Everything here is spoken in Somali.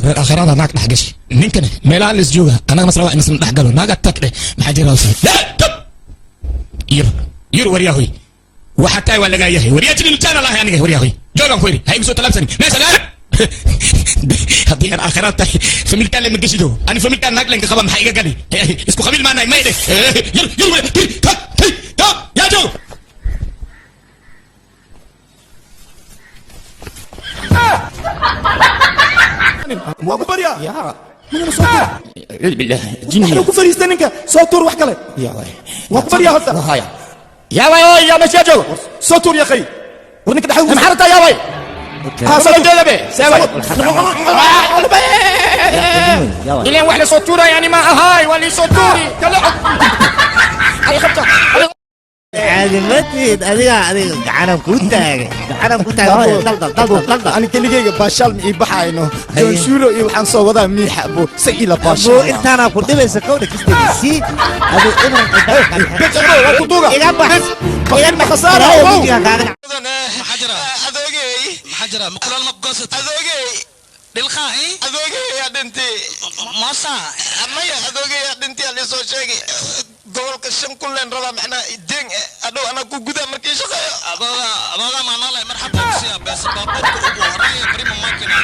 Reer aakhirada naag dhex gashay ninkana meelaha la isjooga, annaga masla in isla dhex galo. Naaga tag dheh, maxaa jira? Yir yir, waryahoy, waxa tahay waa lagaa yahay. Waryaa jilil jaana lahay aniga. Waryahoy, joogan ku iri, ha igu soo talaabsani meesha laga. Haddii aan aakhiraad tahay, familkaan lama geshido. Ani familkaan naag lenka qaba, maxaa iga gali? Isku qabiil maanahay may dheh. Yir yir, warya tag tag tag, yaa joog. Waa ku baryaa. Yaa Mudana, soo tuur. Billah jinni. Waxaan ku fariistay ninka, soo tuur wax kale. Yaa waay. Waa ku baryaa horta. Haya, yaa waay, oy, yaa meesha joogo. Soo tuur yaqay, war ninka dhexda. Maxaa rabtaa, yaa waay? Ha, soo tuur. Jeedabe see waay ileen wax la soo tuuraya ani ma ahaay, waa lii soo tuuri kale. Caadi ma tihid adiga. Adiga gacanaan kuu taagay, gacanaan kuu taagay. Hooyo, daldal, daldal, daldal. Ani keligeyga baashaal ma ii baxayno. Haye. Joonshuuro iyo waxaan soo wadaa miixa bo se ila Abuu, baashaal. Intaanaa ku dhibaysa kowdha kastagisi aduu ibran. Bes abo, waa ku duuga. Iga bax, iga bax. Khasaara, Ilaahay ogow. wejiga kaaga dhac. Maxaa jira? Adoogey. Maxaa jira? Mukulaal ma goosat? Adoogey. Dhilqaa i Adoogey ayaa dhintay. Moosa. Maya, adoogey ayaa dhintay aa liisoo sheegay. Gobolka 5,000 leen rabaa, macnaha deen adhow anaa ku gudaa markii shaqeeyo. Adooga, adooga maa noolay? Marxaba, siya beesa baabuurka ugu horeeya prima makina.